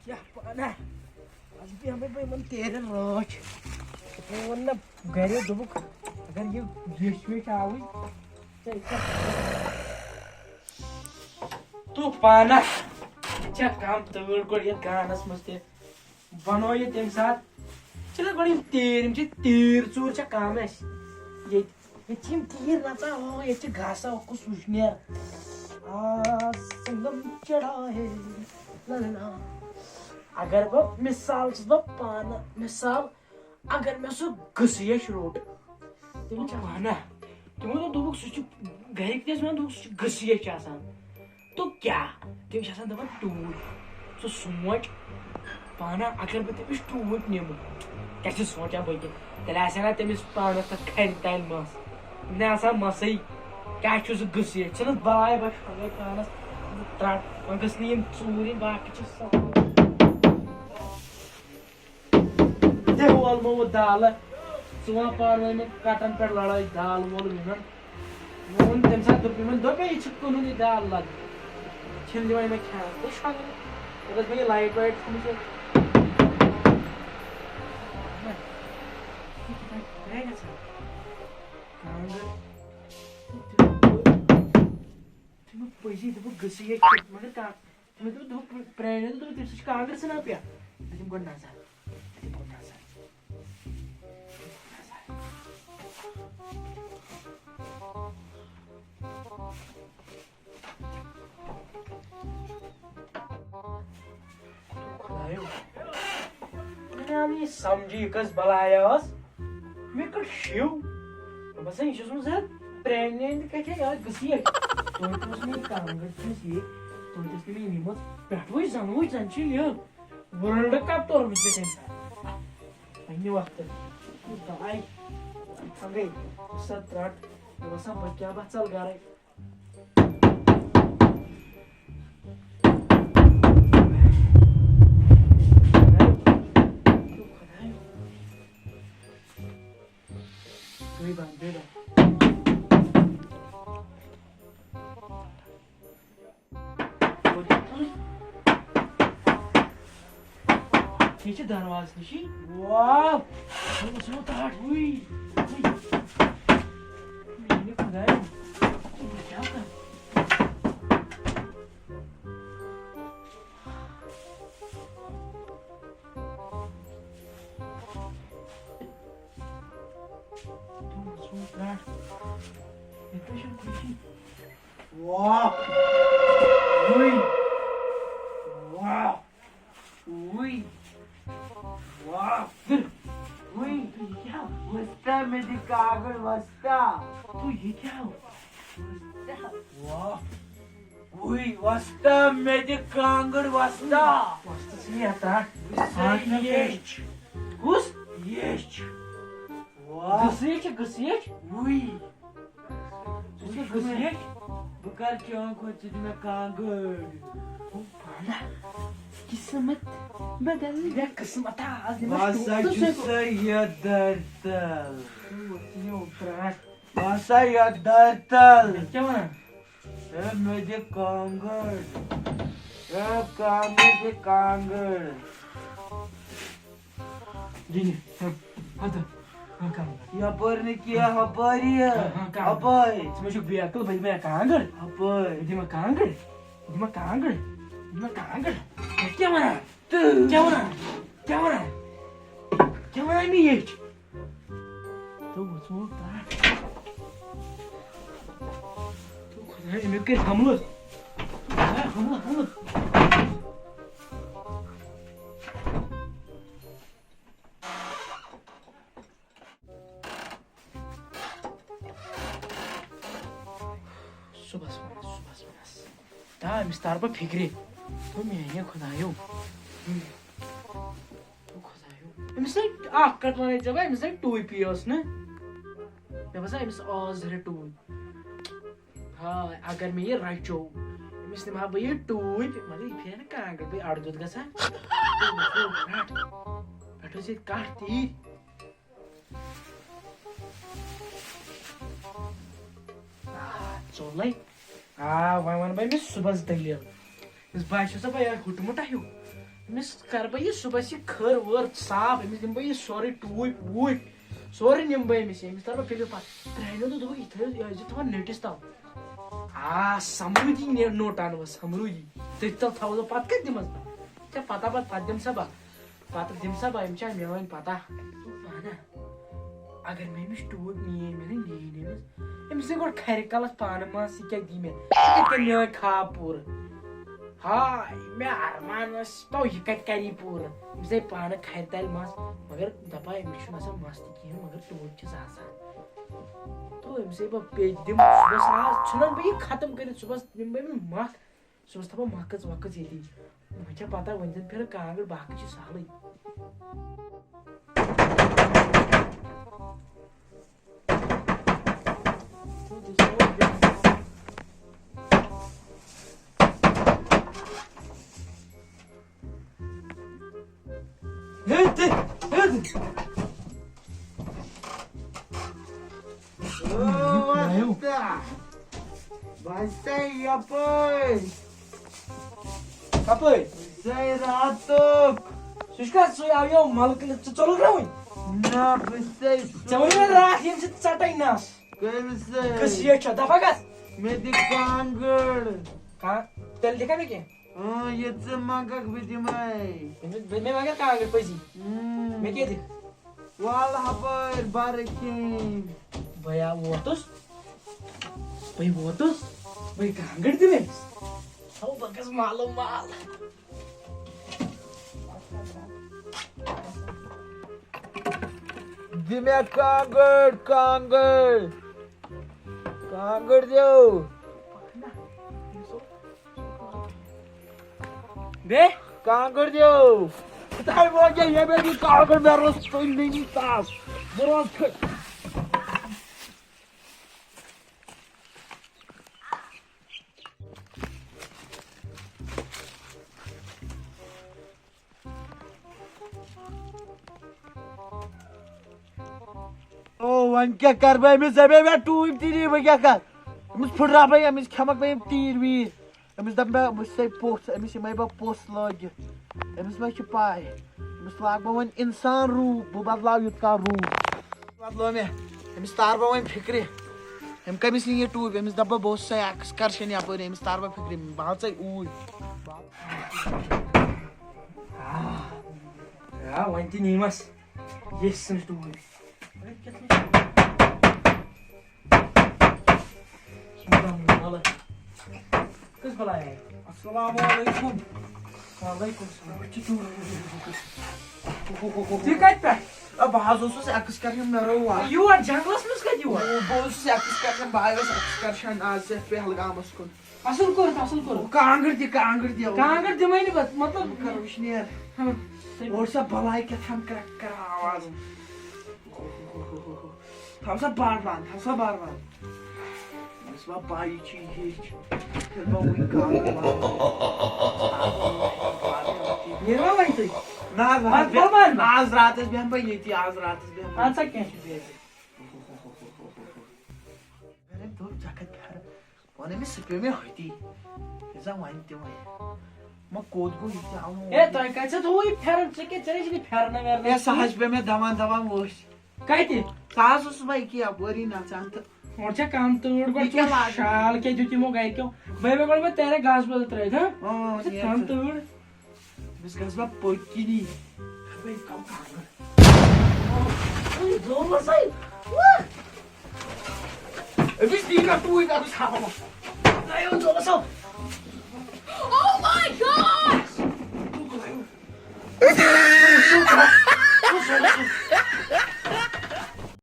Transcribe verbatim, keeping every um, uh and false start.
کیٛاہ پانہ؟ آز بیٚہمَے بہٕ یِمَن تیرٮ۪ن رٲچھ۔ مےٚ ووٚن نہ گَرِ، دوٚپُکھ، اگر یہِ ویٚچھ ویٚچھ آوٕے، ژےٚ کیٛاہ؟ تو پانہ چھےٚ کَم تۭر گۄڈٕ یَتھ گانَس منٛز تہِ۔ بَنو یہِ تَمہِ ساتہٕ۔ چھِنہ گۄڈٕ یِم تیٖر، یِم چھِ تیٖر ژوٗر چھےٚ کَم اَسہِ ییٚتہِ۔ ییٚتہِ چھِ یِم تیٖر نَژان، ہو، ییٚتہِ چھِ گاسا کُس وٕچھنہِ۔ آ، سنگم چڑھا ہے، لا لا لا۔ اگر بہٕ مثال چھُس بہٕ پانہٕ، مثال، اگر مےٚ سُہ گٔسہٕ یَچھ روٚٹ، تٔمِس چھِ وَنان، تِمو دوٚپ، دوٚپُکھ، سُہ چھُ، گَرِکۍ تہِ ٲسۍ وَنان، دوٚپُکھ، سُہ چھُ گٔسہٕ یَچھ آسان۔ تو کیٛاہ؟ تٔمِس چھِ آسان دَپان ٹوٗپۍ۔ ژٕ سونٛچ پانہٕ، اگر بہٕ تٔمِس ٹوٗپۍ نِمہٕ، کیٛاہ چھِ سونٛچان بہٕ کہِ؟ تیٚلہِ آسہِ ہا نا تٔمِس پانَس تَتھ کھَرِ تَلہِ مَس۔ مےٚ آسان مَسٕے، کیٛاہ چھُ سُہ گٔسٕے؟ ژھٕنُس بَلاے بَچہٕ پَنٕنۍ پانَس ترٛٹھ۔ وۄنۍ گٔژھ نہٕ یِم ژوٗرِ یِن، باقٕے چھِ سَہَل۔ دِ وول مےٚ وۄنۍ دالہٕ۔ ژٕ وَن پانہٕ ؤنۍ یِمَن کَٹَن پٮ۪ٹھ لڑٲے، دال وول یِمَن۔ ووٚن تَمہِ ساتہٕ، دوٚپ یِمَن، دوٚپ مےٚ، یہِ چھِ کٕنُن یہِ دال لَگ۔ چھِنہٕ دِوان یِمَن کھٮ۪نَس۔ گوٚو شۄنٛگُن۔ پَتہٕ ٲس مےٚ یہِ لایِٹ وایِٹ تھٲومٕژ ییٚتہِ۔ کانٛگٕر۔ تِمو پٔزی دوٚپُکھ، گٔژھٕے ییٚتہِ، مگر کا-، تِمو دوٚپ، دوٚپُکھ، پرٛانیو دوٚپ، دوٚپُکھ، تٔمِس چھِ کانٛگٕر ژھٕنان پٮ۪ٹھ۔ بہٕ دِمہٕ گۄڈٕ نظر۔ بہٕ دِمہٕ گۄڈٕ نظر۔ خۄدایو، مےٚ آو نہٕ یہِ سمجھی، یہِ کۄس بلایا ٲس؟ مےٚ کٔڑ شِو۔ مےٚ باسان، یہِ چھُ اوسمُت زَن پرٛانہِ نیٚنٛدِ کَتھِ یاد گٔژھِتھ۔ توتہِ اوس مےٚ یہِ کانٛگٕر چھَس یہِ، توتہِ ٲس نہٕ مےٚ یہِ نِمٕژ۔ پٮ۪ٹھٕ وٕچھ زَن، وٕچھ زَن چھِ یہِ World Cup توٚرمُت مےٚ تَمہِ ساتہٕ۔ پنٛنہِ وقتہٕ۔ بَلاے، ژھَنٛگٕے، سۄ ترٛٹھ۔ مےٚ باسان، بہٕ کیٛاہ بہٕ ژَلہٕ گَرَے۔ یہِ چھِ دروازٕ نِشی۔ واو! وٕچھ، وٕچھ، وٕچھ، وٕچھ۔ وٕے۔ میٛانہِ خۄدایہِ۔ یہِ کیٛاہ کَرٕ؟ وٕچھ، وٕچھ، وٕچھ۔ یہِ تہِ چھُ خوشی۔ واہ! وٕے! واہ! وٕے! واہ! وٕے! یہِ کیٛاہ؟ وۄستا مےٚ دِ کاغذ وۄستا۔ تو یہِ کیٛاہ؟ وۄستا۔ واہ! وٕے! وۄستا مےٚ دِ کانٛگٕر وۄستا۔ وۄستہٕ ژٕ یَتھ رَٹھ۔ وٕچھ سا ییٚچھ۔ کُس؟ ییٚچھ۔ واہ! گٔژھٕے چھِ، گٔژھٕے چھِ۔ وٕے! ژٕ چھُکھ گٔژھٕے۔ بہٕ کَرٕ چٲنۍ خۄش، ژٕ دِ مےٚ کانٛگٕر۔ او پانہ، قٕسمت بدل۔ مےٚ قٕسمتا، آز دِمَس بہٕ ہسا ٹوٗپہٕ چھُ تہٕ سۄ یَتھ دَرتَل۔ ژٕ یہِ برٛاٹھ۔ بہٕ ہسا یَتھ دَرتَل۔ مےٚ کیٛاہ وَنان؟ ہے، مےٚ دِ کانٛگٕر۔ ہے، کانٛگٕر دِ کانٛگٕر۔ دِنہِ۔ ہاں، ہاں، تہٕ۔ ہاں، کانٛگٕر۔ یَپٲرۍ نہٕ کینٛہہ، ہُپٲرۍ یہِ۔ ہاں، ہاں، کانٛگٕر۔ ہُپٲرۍ۔ ژٕ مےٚ چھُکھ بیقٕل، بہٕ دِمہٕ کانٛگٕر۔ ہُپٲرۍ۔ بہٕ دِمہٕ کانٛگٕر۔ بہٕ دِمہٕ کانٛگٕر۔ بہٕ دِمہٕ کانٛگٕر۔ ژٕ کیٛاہ وَنان؟ تہٕ۔ کیٛاہ وَنان؟ کیٛاہ وَنان؟ کیٛاہ وَنان مےٚ ییٚچھ؟ تو وۄتھو ترٛٹھ۔ تو خۄدایا، أمۍ کٔرۍ حملہٕ۔ خۄدایا، حملہٕ، حملہٕ۔ صُبحَس وَنَس، صُبحَس وَنَس۔ تا أمِس تارٕ بہٕ فِکرِ۔ تو میٛانہِ خۄدایو۔ تو خۄدایو۔ أمِس ہے اَکھ کَتھ وَنے ژےٚ بہٕ، أمِس ہے ٹوٗپی ٲس نہٕ۔ مےٚ باسان أمِس ٲس زٕ رٮ۪تھ ٹوٗپۍ۔ ہاے، اگر مےٚ یہِ رَچو، أمِس نِمہٕ ہا بہٕ یہِ ٹوٗپۍ، مگر یہِ پھیرِ نہٕ کانٛگٕر، بہٕ اَڑٕ دۄد گژھان۔ پٮ۪ٹھٕ ٲسۍ ییٚتہِ کَٹھ تیٖتۍ۔ آ، ژوٚلے۔ آ، وۄنۍ وَنہٕ بہٕ أمِس صُبحَس دٔلیٖل۔ یُس باسیو سا بہٕ یِہوٚے ہُٹہٕ مُٹا ہیوٗ۔ أمِس کَرٕ بہٕ یہِ صُبحَس یہِ کھٔر وٲر صاف، أمِس دِمہٕ بہٕ یہِ سورُے ٹوٗپۍ ووٗپۍ، سورُے نِمہٕ بہٕ أمِس، أمِس تَرٕ بہٕ پِلہِ پَتھ۔ ترٛایہِ نہٕ تہٕ دوٚپُکھ، یہِ تھٲیِو، یہِ ٲسۍزیو تھاوان نٔٹِس تَل۔ آ، سَمروٗدی نے-، نوٹ اَنہٕ بہٕ، سَمروٗدی۔ تٔتھۍ تَل تھاوٕ بہٕ، پَتہٕ کَتہِ دِمَس بہٕ؟ ژےٚ پَتہ پَتہٕ، پَتہٕ دِمہٕ سا بہٕ۔ پَتہٕ دِمہٕ سا بہٕ، أمِس چھا میٛٲنۍ پَتہ؟ پانہ۔ اگر مےٚ أمِس ٹوٗپۍ نِیے مےٚ نہٕ نِیے نہٕ أمِس، أمِس ہے گۄڈٕ کھرِ کَلَس پانہٕ مَس، یہِ کیٛاہ دی مےٚ؟ یہِ کَتہِ کَرِ میٛٲنۍ خاب پوٗرٕ؟ ہاے، مےٚ اَرمان ٲسۍ تو یہِ کَتہِ کَرِ یہِ پوٗرٕ؟ أمِس ہے پانہٕ کھرِ تَلہِ مَس، مگر دَپان أمِس چھُنہٕ آسان مَس تہِ کِہیٖنۍ، مگر ٹوٗپۍ چھِس آسان۔ تو أمِس ہے بہٕ پیٚتۍ دِمہٕ، صُبحَس آز ژھٕنَن بہٕ یہِ ختم کٔرِتھ، صُبحَس نِمہٕ بہٕ أمِس مَتھ۔ صُبحَس تھاوان مۄکٕژ وۄکٕژ ییٚتی۔ وۄنۍ چھےٚ پَتہ، وۄنۍ زَن پھِرٕ کانٛگٕر، باقٕے چھِ سہلٕے۔ ہے، تہِ، ہے، تہِ۔ او، وۄستا۔ بہٕ چھُسے یپٲرۍ۔ کپٲرۍ؟ بہٕ چھُسے راتُک۔ سُہ چھُ کتھ؟ سُے آو یو ملکہٕ، ژٕ ژوٚلُکھ نا وُنہِ؟ نہ، بہٕ چھُسے۔ ژےٚ ووٚنُے مےٚ راتھ، ییٚمہِ سۭتۍ ژٹے نس۔ کٔمۍ سۭتۍ؟ کٔژ شیٹھ چھےٚ؟ دپا کتھ؟ مےٚ دِ کانٛگٕر۔ کا-، تیٚلہِ دِکھا مےٚ کینٛہہ؟ اۭں، یہِ ژٕ منٛگکھ، بہٕ دِمے۔ مےٚ، مےٚ مگر کانٛگٕر پٔزی۔ اۭں۔ مےٚ کیٛاہ دِکھ؟ وال ہپٲرۍ بَرٕ کِنۍ۔ بہٕ یا ووتُس، بہٕ ووتُس، بہٕ کانٛگٕر دِمے۔ تھاو بہٕ گژھٕ مالو مال۔ دِ مےٚ کانٛگٕر، کانٛگٕر، کانٛگٕر دِو۔ بیٚیہِ؟ کانٛگٕر دِیو۔ خۄداے وۄنۍ ییٚمہِ دِ کانٛگٕر، مےٚ روز تُہۍ نٔنی تاس۔ بہٕ روز فِٹ۔ او، وۄنۍ کیٛاہ کَرٕ بہٕ أمِس؟ دَپے مےٚ ٹوٗپۍ تہِ نی، وۄنۍ کیٛاہ کَرٕ؟ أمِس پھٕٹراو بہٕ، أمِس کھٮ۪مَکھ بہٕ یِم تیٖر ویٖر۔ أمِس دَپہٕ بہٕ، بہٕ چھُسَے پوٚژھ، أمِس یِمَے بہٕ پوٚژھ لٲگِتھ۔ أمِس ما چھِ پَے؟ أمِس لاگہٕ بہٕ وۄنۍ اِنسان روٗپ، بہٕ بَدلاو یُتھ کانٛہہ روٗپ۔ بَدلو مےٚ، أمِس تارٕ بہٕ وۄنۍ فِکرِ۔ أمۍ کٔمِس نِیہِ یہِ ٹوٗپۍ؟ أمِس دَپہٕ بہٕ، بہٕ اوسُسَے excursion یَپٲرۍ، أمِس تارٕ بہٕ فِکرِ، بہٕ ہاو ژَے اوٗرۍ۔ آ، آ، وۄنۍ تہِ نِیمَس۔ ییٚژھِ سٕنٛز ٹوٗرۍ۔ کٔژ بَلاے آیہِ؟ السلام علیکم۔ وعلیکم السلام۔ ژٕ کَتہِ پٮ۪ٹھ؟ آ، بہٕ حظ اوسُس excursion، مےٚ رٲو وَتھ۔ یور جنٛگلَس منٛز کَتہِ یور؟ بہٕ اوسُس excursion، بہٕ آیوس excursion آز یَتھ پہلگامَس کُن۔ اصل کوٚرُتھ، اصل کوٚرُتھ۔ کانٛگٕر دِ، کانٛگٕر دِ۔ کانٛگٕر دِمے نہٕ بہٕ، مطلب۔ بہٕ کرٕ وٕشنیر۔ ہاں۔ اور سۄ بلاے کیٛاہ تھام کرٛٮ۪ک کران آواز۔ تھاو سا بار بنٛد، تھاو سا بار بنٛد۔ یُس ما پایی چھِ یہِ ہیٚچھ۔ ییٚلہِ ما وٕنہِ کانٛگٕر وانٛگٕر۔ نیروا وۄنۍ تُہۍ؟ نہ حظ، نہ حظ، اَدٕ بیٚہہ-، بَل وَن۔ آز راتَس بیٚہمہٕ بہٕ ییٚتی، آز راتَس بیٚہمہٕ بہٕ۔ اَدٕ سا کینٛہہ چھُنہٕ، بیٚہہ، بیٚہہ۔ مےٚ دوٚپ، ژےٚ کَتہِ پھیرٕ؟ وَن أمِس، سُہ پیوٚو مےٚ ہوٚتی۔ یہِ زَن وَنہِ تہِ وۄنۍ۔ وۄنۍ کوٚت گوٚو یہِ تہِ آو نہٕ اے، اورٕ۔ تۄہہِ کَتہِ چھِ تھوٚومُت یہِ پھٮ۪رن؟ ژےٚ کیٛاہ، ژےٚ نَے چھُنہٕ یہِ پھٮ۪رنہٕ وٮ۪رنہٕ اے، سُہ کِہیٖنۍ۔ حظ پیوٚو مےٚ دَوان دَوان ؤسۍ۔ کَتہِ؟ سُہ حظ اوسُس بہٕ أکی یَپٲری نَژان تہٕ اورٕ چھےٚ کَم تۭر، گۄڈٕ یہِ کیٛاہ ژٕ لاگہٕ؟ شال کیٛاہ دیُت یِمو گرِکیو؟ بہٕ ہے مےٚ گۄڈٕ مےٚ تیرے گاسہٕ بیول ترٛٲوِتھ، ہہ؟ اۭں، ژٕ یہِ کَم تہٕ۔ تۭر۔ أمِس گژھِ بہٕ پٔتۍ کِنی۔ أمِس دی مےٚ ٹوٗپۍ، أمِس ہاوو۔ Oh my gosh!